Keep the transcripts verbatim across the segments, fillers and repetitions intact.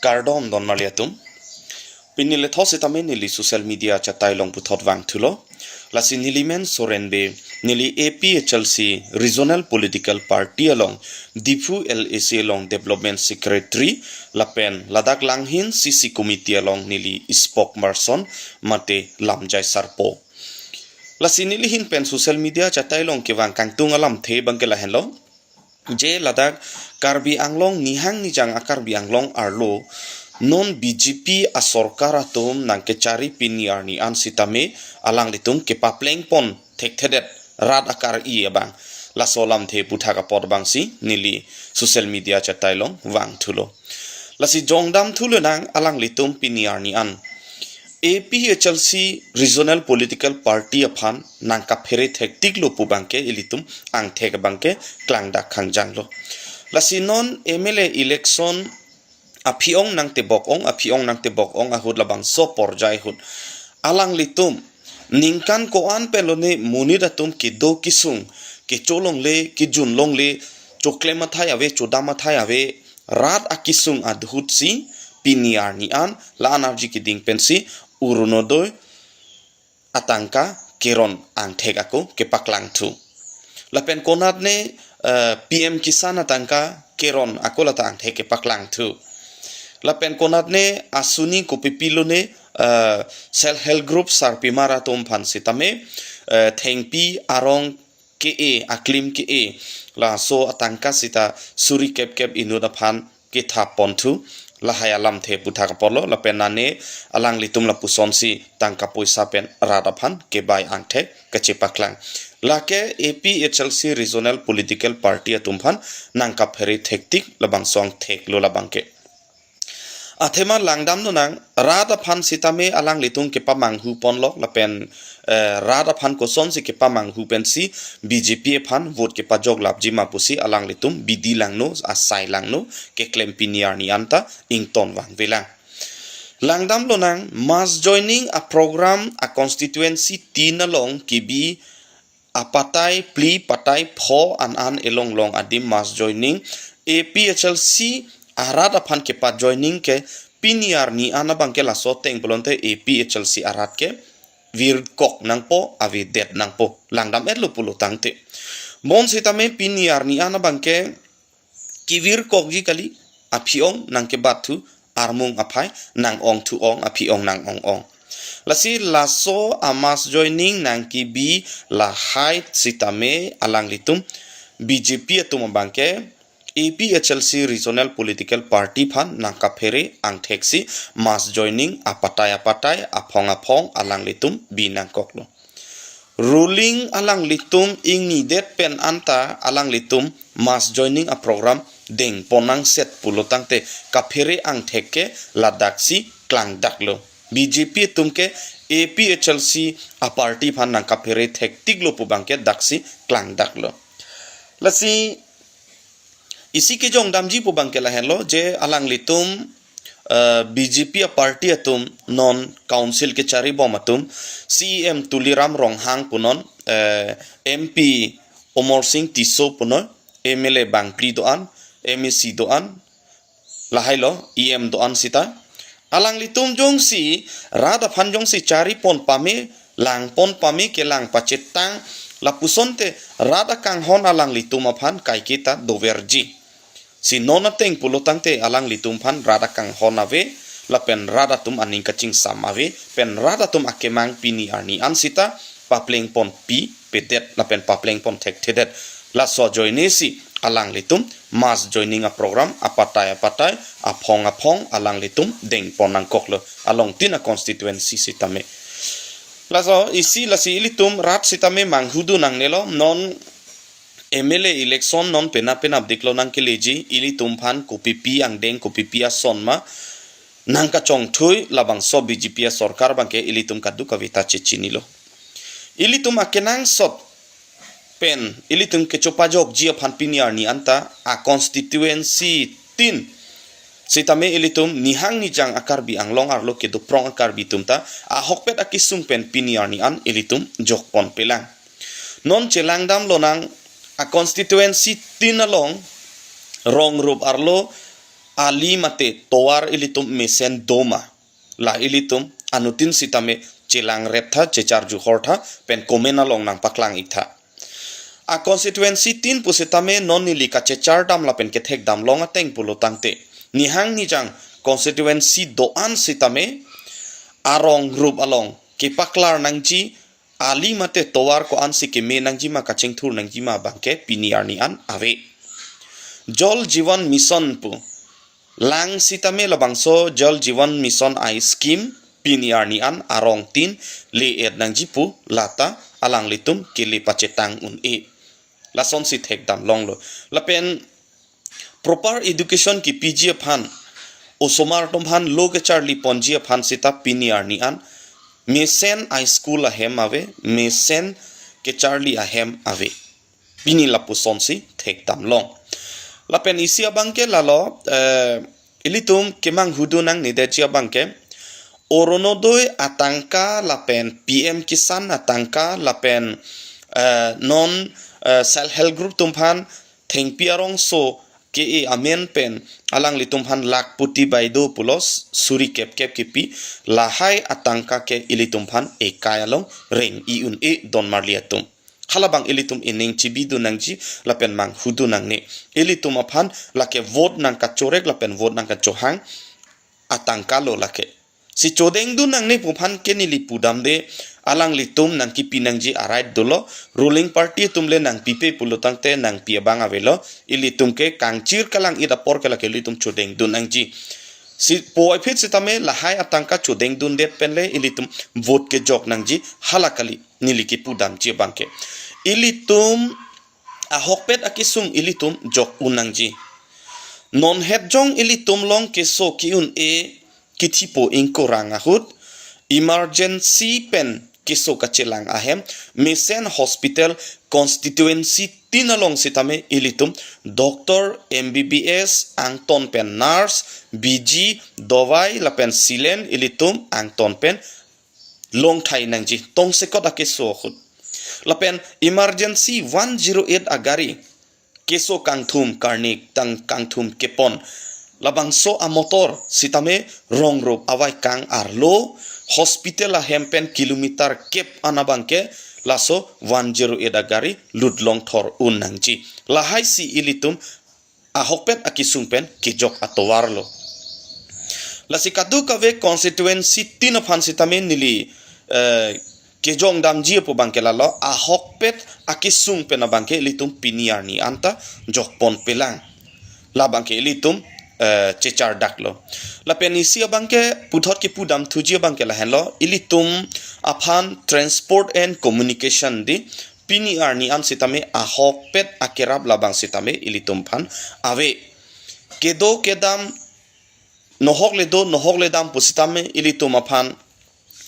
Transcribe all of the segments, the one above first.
Kardom don marli atum. Pini letho sitame neli social media chatai along puthot vangthulo. Lasi neli men Soren Bey, neli A P H L C Regional Political Party along Diphu L A C along Development Secretary lapen ladak langhin C C Committee along neli spokesperson mate lamjai sarpo. Lasi neli ahin pen social media chatai along kevang kangtung alamthe abangke lahenlo. Je ladak Karbi Anglong nihang nijang a-Karbi Anglong arlo non B J P asorkar atum nangkechari pini arni an sitame alanglitum kepaplengpon thekthedet rat akar-i abang. Laso alamthe puthak apot abangsi neli social media chatai along vangthulo. Lasi jongdamthu lonang alanglitum pini arni an A P H L C Regional Political Party aphan nangkaphere thektiklo pu abangke ilitum angthek abangke klangdak khangjanglo. Lasi non M L A election aphi-ong nangtebok-ong, aphi-ong nangtebok-ong ahut labangso porjai ahut alanglitum ningkan ko-an pen lone monit atum kedo kesung, kecho longle, kejun longle, choklem athai ave, chodam athai ave, rat akesung ahutsi pini arni an la-an arji keding pensi Orunodoi atangka keron angthek ako kepaklangthu. Lapen konatne, eh, P M Kisan atangka keron ako lata angthek kepaklangthu. Lapen konatne asuni kopipi lone, eh, self help group sarpimar atum aphan sitame, eh, thengpi arong ke-e, aklim ke-e, laso atangka sita suri kep kep inut aphan kethap ponthu, lahai alamthe puthak apotlo, lapen nane alanglitum lapusonsi tangka poisa pen rat aphan kebai angthek kachepaklang. Lake A P H L C Regional Political Party atum aphan nangkaphere thektik labangso angtheklo labangke. Athema langdam lonang, rat aphan sitame alanglitum kepamanghu ponlok lapen, eh, rat aphan kosonsi kepamanghu pensi B J P aphan vote kepajok lapji ma pusi alanglitum bidi langno, asai langno, keklem pini arni anta ington vangvelang. Langdam lonang, mass joining a-program a-constituency tin along kebi apatai phli patai pho an an elong long adim mass joining A P H L C arat aphan kepajoining ke pini arni an abangke laso ateng pulote A P H L C arat ke virkok nangpo, avedet nangpo, langdam-etlo pulo tangte. Bonsitame pini arni an abangke kevirkokji kali, aphi-ong nangkebatthu, armung aphai nang-ongthu-ong, aphi-ong nang-ong-ong. Lasi laso a-mass joining nangkebi lahai sitame alanglitum B J P atum abangke A P H L C Regional Political Party aphan nangkaphere angtheksi mass joining apatai apatai, aphong aphong alanglitum bi nangkoklo. Ruling alanglitum ingnidet pen anta alanglitum mass joining a-program dengpon nangset pulo tangte kaphere angthek ke ladaksi klangdaklo. B J P atum ke A P H L C a-party aphan nangkaphere thektiklo pu abangke daksi klangdaklo. Lasi isi kejongdamji pu abangke lahenlo je alanglitum, eh, B J P a-party atum non council kecharibom atum C E M Tuliram Ronghang punon, eh, M P Amarsing Tisso punon, M L A bangphli do-an, M A C do-an, lahailo E M do-an sita. Alanglitum jongsi rat aphan jongsi charipon pame, langpon pame, kelang pachetang, lapusonte rat akanghon alanglitum aphan kaiketa doverji. Si non ateng pulo tangte alanglitum aphan rat akanghon ave, lapen rat atum aning kachingsam ave, pen rat atum akemang pini arni an sita paplengponpi pedet lapen paplengpon thekthedet. Laso ajoinesi alanglitum mass joining a-program apatai apatai, aphong aphong alanglitum dengpon nangkoklo along tin a-constituency sitame. Laso isi lasi ilitum rat sitame manghudu nangnelo, non M L A election non penap penapdiklo nangkeleji, ilitum aphan kopipi angdeng kopipi ason ma nangkachongthui labangso B J P a-sorkar abangke ilitum kadokave ta chechinilo. Ilitum akenangsot pen ilitum kechopajokji aphan pini arni anta a-constituency tin sitame ilitum nihang nijang a-Karbi Anglong arlo kedoprong a-Karbi atum ta ahokpet akesung pen pini arni an ilitum jokponpelang. Non chelangdam lonang, a-constituency tin along Rongrup arlo ali mate tovar ilitum mesen doma, la ilitum anuttin sitame chelang rep tha, checharju hor tha, pen comment along nangpaklang ik tha. A constituency tin pusitame non neli kachechar dam lapen kethek dam long ateng pulo tangte, nihang nijang constituency do-an sitame arong rup along kepaklar nangji, ali mate tovar ko-ansi keme nangji ma, kachingthur nangji ma abangke pini arni an ave. Jal Jeevan Mission pu lang sitame labangso Jal Jeevan Mission a-scheme pini arni an arong tin le-et nangji pu lata alanglitum kele pachetang un-e. Lasonsi thek dam longlo. Lapen proper education kipiji aphan, osomar atum aphan lo kecharli ponji aphan sita pini arni an mesen a-school ahem ave, mesen kecharli ahem ave. Pini lapusonsi thek dam long. Lapen isi abangke lalo, eh, ilitum kemanghu dun nangne detji abangke, Orunodoi atangka lapen P M Kisan atangka lapen, eh, non, eh, self help group atum aphan thengpi arongso ke-e amen pen alanglitum aphan lakhpati baideo pulo suri kep kep kipi, lahai atangka ke ilitum aphan ekai along reng-i un-e donmarli atum. Halabang ilitum ining chibi dun nangji lapen manghu dun nangne. Ilitum aphan lake vote nangkachorek lapen vote nangkachohang atangka lo lake. Si chodeng dun nangne pu aphan ke neli pudamde, alanglitum nangkipi nangji a-right dolo, ruling party atum le nangpipe pulo tangte nangpi abang avelo, ilitum ke kangchir kalang-it apor ke lake ilitum chodeng dun nangji. Si puvoiphit sitame lahai atangka chodeng dundet pen le ilitum vote kejok nangji, hala kali neli kipudamji abangke. Ilitum ahokpet akesung ilitum jok un nangji. Non het jong ilitum along keso ki-un-e, kithipo ingkorang ahut, emergency pen keso kachelang ahem, mesen hospital constituency tin along sitame ilitum doctor, M B B S angton pen nurse, B G, dovai lapen saline ilitum angton pen longthai nangji tongsekot akeso ahut. Lapen emergency one zero eight agari keso kangthum karni tang kangthum kepon, labangso amotor sitame rong rup avaikang arlo hospital ahem pen kilometer kep an abangke laso one zero eight agari lut longthor un nangji. Lahai si ilitum ahokpet akesung pen kejok atovar lo. Lasi kadokave constituency tin aphan sitame neli, eh, kejong damji apu abangke lalo, ahokpet akesung pen abangke ilitum pini arni anta jokpon pelang. Labangke ilitum, eh, chechardak lo. Lapen isi abangke puthot kipudam thuji abangke lahenlo, ilitum aphan transport and communication di pini arni an sitame ahokpet akerap labang sitame ilitum aphan ave. Kedo kedam nohok le do, nohok le dam pusitame ilitum aphan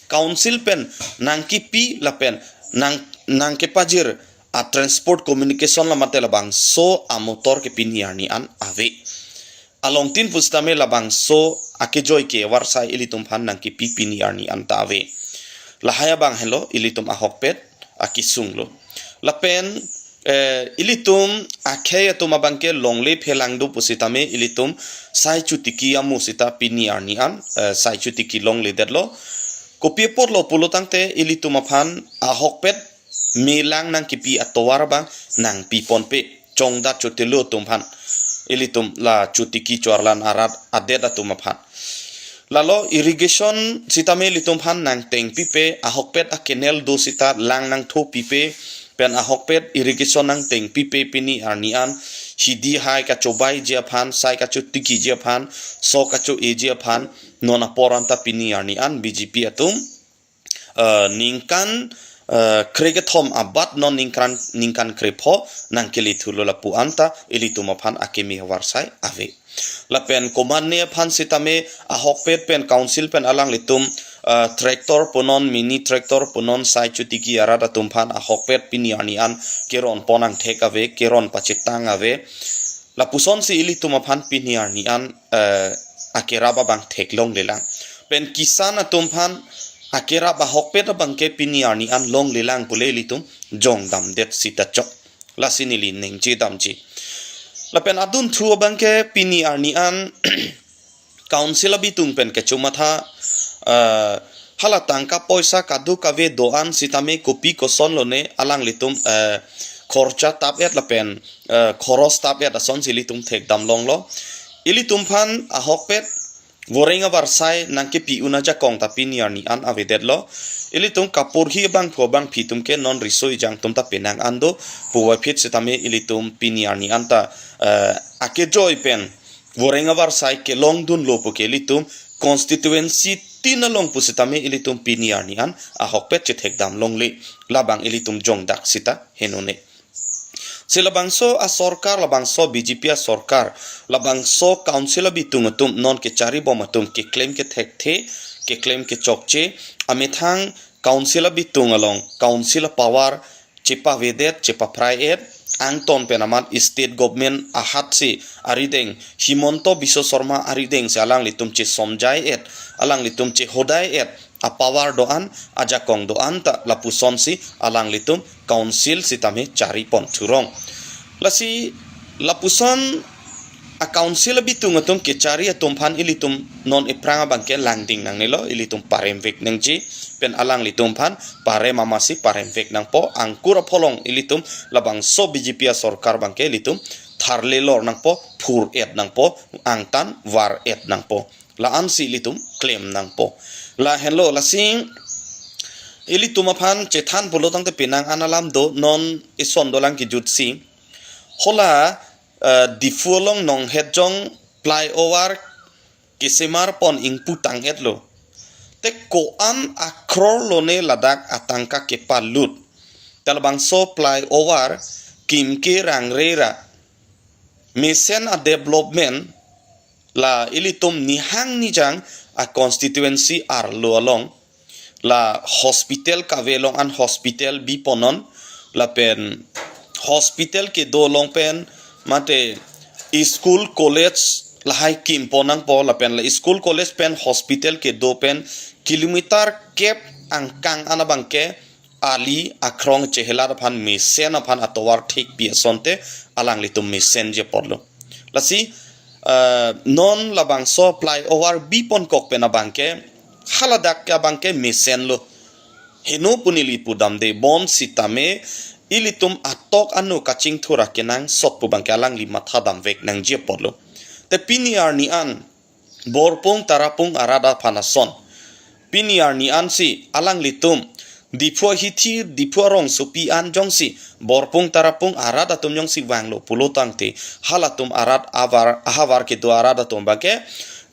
council pen nangkipi lapen nang, nangkepajir a-transport communication lamate labangso amotor ke pini arni an ave. Along tin pusitame labangso akejoi ke varsai ilitum aphan nangkipi pini arni anta ave. Lahai abang henlo ilitum ahokpet akesung lo. Lapen, eh, ilitum akhei atum abangke longle phelang do pusitame ilitum sai chotiki amu sita pini arni an, eh, sai chotiki longledetlo. Kopi apotlo pulo tangte ilitum aphan ahokpet melang nangkipi atovar abang nangpiponpe. Chongdat chotelo atum aphan ilitum la chotiki chorlan arat adet atum aphan. Lalo irrigation sitame ilitum aphan nangtengpipe, ahokpet akenel do sita lang nangthopipe, pen ahokpet irrigation nangtengpipe pini arni an, hidi hai kachobaiji aphan, sai kachotikiji aphan, so kacho-eji aphan, non apor anta pini arni an B J P atum eh, ningkan, eh, krekethom abat non ningkan, ningkan krepho nangkele thulo lapu anta ilitum aphan akeme varsai ave. Lapen komatne aphan sitame ahokpet pen council pen alanglitum, eh, tractor punon, mini tractor punon, sai chotiki arat atum aphan ahokpet pini arni an keron pon angthek ave, keron pachetang ave. Lapusonsi ilitum aphan pini arni an, eh, akerap abang theklonglelang. Pen kisan atum aphan akerap ahokpet abangke pini arni an longlelang pule ilitum jongdamdet sita chok. Lasi neli ningje damji. Lapen adunthu abangke pini arni an council abitung pen kechomatha, eh, hala tangka poisa kadokave do-an sitame kopi koson lone alanglitum, eh, khorcha tap-et lapen, eh, khoros tap-et asonsi ilitum thekdam longlo. Ilitum aphan ahokpet voreng avarsai nangkepi un ajakong ta pini arni an avedetlo. Ilitum kaporhi abangphu abangphi atum ke non riso ejang atum ta penang an do puvoiphit sitame ilitum pini arni an ta, eh, akejoi pen voreng avarsai kelongdunlo puke ilitum constituency tin along pusitame ilitum pini arni an ahokpet chethekdam longle. Labang ilitum jongdak sita henone. Si labangso asorkar, labangso B J P asorkar, labangso council abitung atum non kecharibom atum keklem kethekthe, keklem kechokche, amethang council abitung along council apower chepavedet, chepaphrai-et, angton pen amat state government ahatsi arideng, Himanta Biswa Sarma aridengsi alanglitum chesomjai-et, alanglitum chehodai-et, apower do-an, ajakong do-an ta lapusonsi alanglitum council sitame charipon thurong. Lasi lapuson acouncil abitung atum kechari atum aphan ilitum non ephrang abangke langding nangnelo, ilitum paremvek nangji, pen alanglitum aphan parem amasi paremvek nangpo, angkur apholong ilitum labangso B J P asorkar abangke ilitum tharlelor nangpo, phur-et nangpo, angtan var-et nangpo. La-ansi ilitum klem nangpo. Lahenlo, lasi ilitum aphan chethan pulo tangte penang an alam do, non ison dolang kejutsi. Hala, eh, Diphu along Nonghetjong flyover kesemar pon ingpu tang-etlo. Te ko-an akror lone ladak atangka kepalut. Te labangso flyover kimke rangre ra mesen adevelopment la ilitum nihang nijang aconstituency arlo along la hospital kave along an hospital biponnon lapen hospital kedo along pen mate school college lahai kimpon nangpo lapen la school college pen hospital kedo pen kilometer kep angkang an abangke ali akrong chehelat aphan mesen aphan atovar thekpi asonte alanglitum mesenji apotlo. Lasi, eh, non labangso flyover biponkok pen abangke haladak ke abangke mesenlo. Heno pu neli pudamde bonsitame ilitum atok anu kachingthur akenangsot pu abangke alangli mathadamvek nangji apotlo. Te pini arni an Borpung Tarapung arat aphan ason. Pini arni ansi alanglitum Diphu ahithi, Diphu arongsopi an jongsi Borpung Tarapung arat atum jongsi vanglo pulo tangte halatum arat avar, ahavar kedo arat atum abangke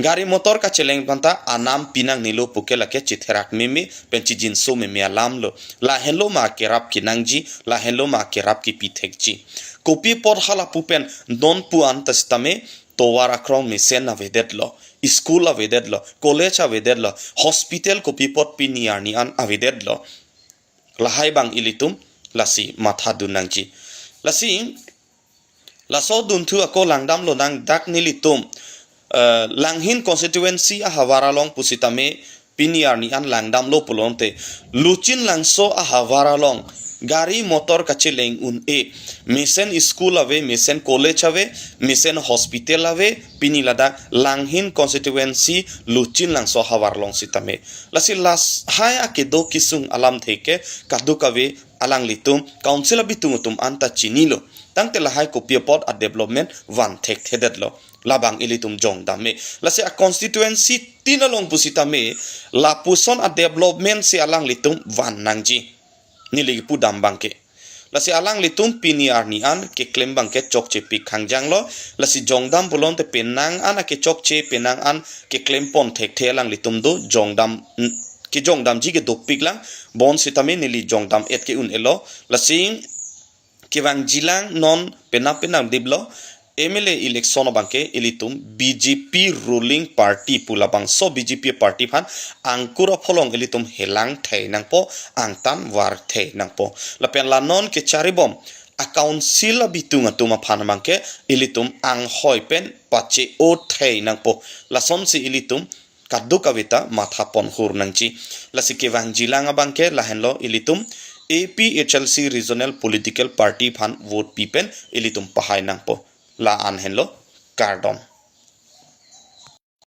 gari motor kacheleng aphanta anam pinangnelo puke lake chetherak meme pen chijinso meme alamlo. Lahenlo ma kerap kenangji, lahenlo ma kerap kepithekji. Kopi apot hala pu pen non pu an ta sitame tovar akrong mesen avedetlo, school avedetlo, college avedetlo, hospital kopi apot pini arni an avedetlo. Lahai abang ilitum lasi mathadun nangji. Lasi laso dunthu ako langdamlonang dak nelitum, eh, Langhin constituency ahavar along pusitame pini arni an langdamlo pulote Luchinlangso ahavar along gari motor kacheleng un-e, mesen school ave, mesen college ave, mesen hospital ave, pini ladak Langhin constituency Luchinlangso ahavar along sitame. Lasi lahai akedo kesung alamthe ke kadokave alanglitum council abitung atum anta chinilo. Tangte lahai kopi apot adevelopment van thekthedetlo. Labang ilitum jongdam me. Lasi aconstituency tin along pusitame lapuson adevelopment si alanglitum van nangji. Neli pudam abangke. Lasi alanglitum pini arni an keklem abangke chokchepik hangjanglo. Lasi jongdam pulote penang an akechokche penang an keklempon thekthe alanglitum do jongdam, mm, kejongdamji kedopiklang bonsitame neli jongdam-et ke un-elo. Lasi kevangjilang non penap penang diplo M L A election abangke ilitum B J P ruling party pu labangso B J P party aphan angkur apholong ilitum helang thei nangpo, angtan var thei nangpo. Lapen la non kecharibom acouncil abitung atum aphan abangke ilitum anghoi pen pache-o thei nangpo. Lasonsi ilitum kadokave ta mathapon hur nangji. Lasi kevangjilang abangke lahenlo ilitum A P H L C regional political party aphan vote pi pen ilitum pahai nangpo. la-an henlo, kardom.